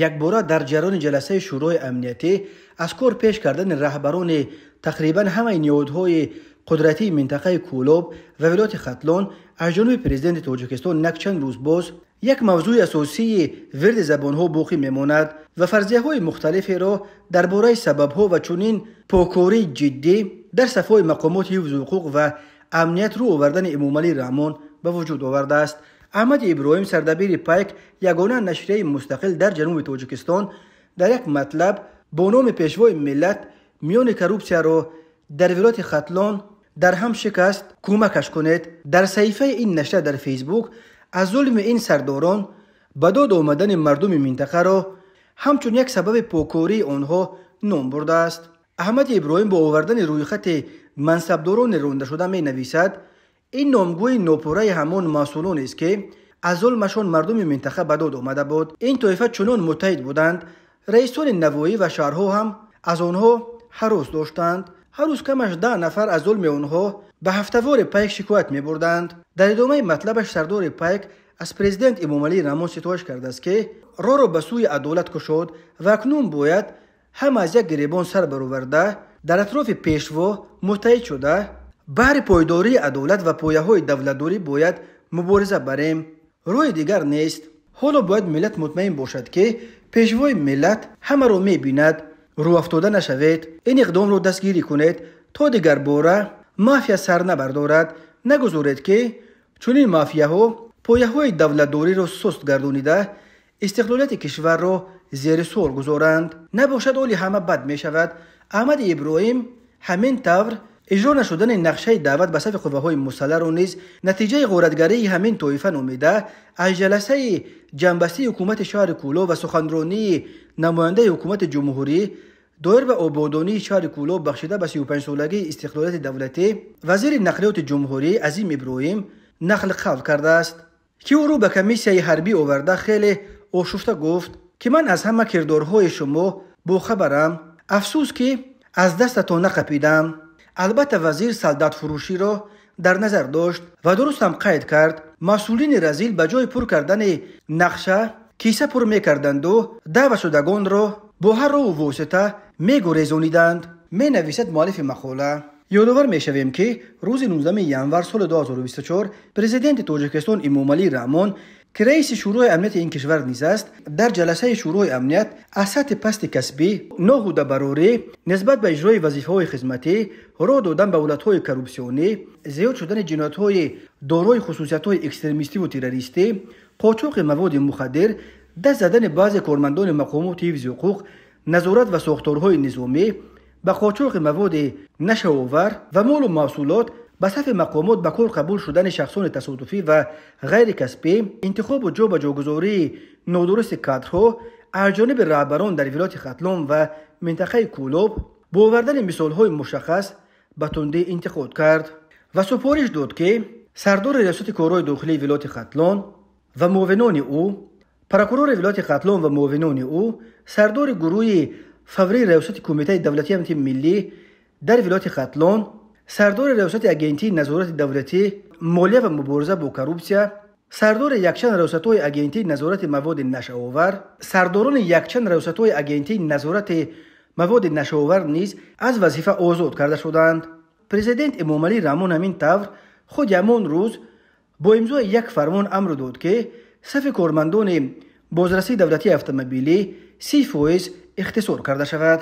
Якбора дар ҷараёни ҷаласаи Шӯрои амниятӣ аз кор пеш кардани раҳбарони тақрибан ҳамаи ниҳодҳои қудратии минтақаи Кӯлоб ва вилояти Хатлон аз ҷониби президенти Тоҷикистон якчанд рӯз боз як мавзӯи асосии вирди забонҳо боқӣ мемонад ва фарзияҳои мухталиферо дар бораи сабабҳо ва чунин покории ҷиддӣ дар сафҳои мақомоти ҳифзи ҳуқуқ ва амният рӯ овардани Эмомалӣ Раҳмон ба вуҷуд овардааст. Аҳмади Иброҳим, сардабири Пайк, ягона нашрияи мустақил дар ҷануби Тоҷикистон, дар як матлаб бо номи «Пешвои миллат миёни коррупсияро дар вилояти Хатлон дар ҳам шикаст, кӯмакаш кунед», дар саҳифаи ин нашрия дар Фейсбук аз зулми ин сардорон ба дод омадани мардуми минтақаро ҳамчун як сабаби покории онҳо ном бурдааст. Аҳмади Иброҳим бо овардани рӯйхати мансабдорони рондашуда менависад: ин номгӯи нопурраи ҳамон масъулонест, ки аз зулмашон мардуми минтақа ба дод омада буд. Ин тоифа чунон муттаҳид буданд, раисони навоӣ ва шаҳрҳо ҳам аз онҳо ҳарос доштанд. Ҳар рӯз камаш 10 нафар аз зулми онҳо ба ҳафтавори Пайк шикоят мебурданд. Дар идомаи матлабаш сардори Пайк аз президент Эмомалӣ Раҳмон ситоиш кардааст, ки роҳро ба сӯи адолат кушод ва акнун бояд ҳама аз як гиребон сар бароварда, дар атрофи пешво муттаҳид шуда, баҳри пойдории адолат ва пояҳои давлатдорӣ бояд мубориза барем. Роҳи дигар нест. Ҳоло бояд миллат мутмаин бошад, ки пешвои миллат ҳамаро мебинад. Рӯафтода нашавед, ин иқдомро дастгирӣ кунед, то дигарбора мафия сар набардорад. Нагузоред, ки чунин мафияҳо пояҳои давлатдориро суст гардонида, истиқлолияти кишварро зери суол гузоранд. Набошад, оли ҳама бад мешавад. Аҳмади Иброҳим ҳамин тавр иҷро нашудани нақшаи даъват ба сафи қувваҳои мусаллаҳро низ натиҷаи ғоратгарии ҳамин тоифа номида, аз ҷаласаи ҷамъбастии ҳукумати шаҳри Кӯлоб ва суханронии намояндаи ҳукумати ҷумҳурӣ доир ба ободонии шаҳри Кӯлоб бахшида ба 35-солагии истиқлолияти давлатӣ вазири нақлиёти ҷумҳурӣ Азим Иброҳим нақл қавл кардааст, ки ӯро ба комиссияи ҳарбӣ оварда хеле ошуфта гуфт, ки ман аз ҳама кирдорҳои шумо бохабарам, афсӯс, ки аз дастатон нақапидам. Албатта, вазир солдатфурӯширо дар назар дошт ва дурустам қайд кард: масъулини разил ба ҷои пур кардани нақша киса пур мекарданду даъватшудагонро бо ҳар роҳу восита мегурезониданд, менависад муаллифи мақола. Ёдовар мешавем, ки рӯзи 19 январ соли 2024 президенти Тоҷикистон Эмомалӣ Раҳмон, ки раиси Шӯрои амнияти ин кишвар низ аст, дар ҷаласаи Шӯрои амният аз сатҳи пасти касбӣ, ноҳудабарорӣ нисбат ба иҷрои вазифаҳои хизматӣ, роҳ додан ба ҳолатҳои коррупсионӣ, зиёд шудани ҷиноятҳои дорои хусусиятҳои экстремистиву террористӣ, қочоқи маводи мухаддир, даст задани баъзе кормандони мақомоти ҳифзи ҳуқуқ, назорат ва сохторҳои низомӣ ба қочоқи маводи нашаовар ва молу маҳсулот, ба сафи мақомот ба кор қабул шудани шахсони тасодуфӣ ва ғайрикасбӣ, интихобу ҷо ба ҷогузории нодурусти кадрҳо аз ҷониби раҳбарон дар вилояти Хатлон ва минтақаи Кӯлоб бо овардани мисолҳои мушаххас ба тундӣ интиқод кард ва супориш дод, ки сардори Риёсати корҳои дохилии вилояти Хатлон ва муовинони ӯ, прокурори вилояти Хатлон ва муовинони ӯ, сардори гурӯҳи фаврии Раёсати Кумитаи давлатии амнияти миллӣ дар вилояти Хатлон, сардори Раёсати Агентии назорати давлатӣ, молия ва мубориза бо коррупсия, сардори якчанд раёсатҳои Агентии назорати маводи нашъаовар, сардорони якчанд раёсатҳои Агентии назорати маводи нашъаовар низ аз вазифа озод карда шуданд. Президент Эмомалӣ Раҳмон ҳамин тавр худи ҳамон рӯз бо имзои як фармон амр дод, ки сафи кормандони бозрасии давлатии автомобилӣ 30% ихтисор карда шавад.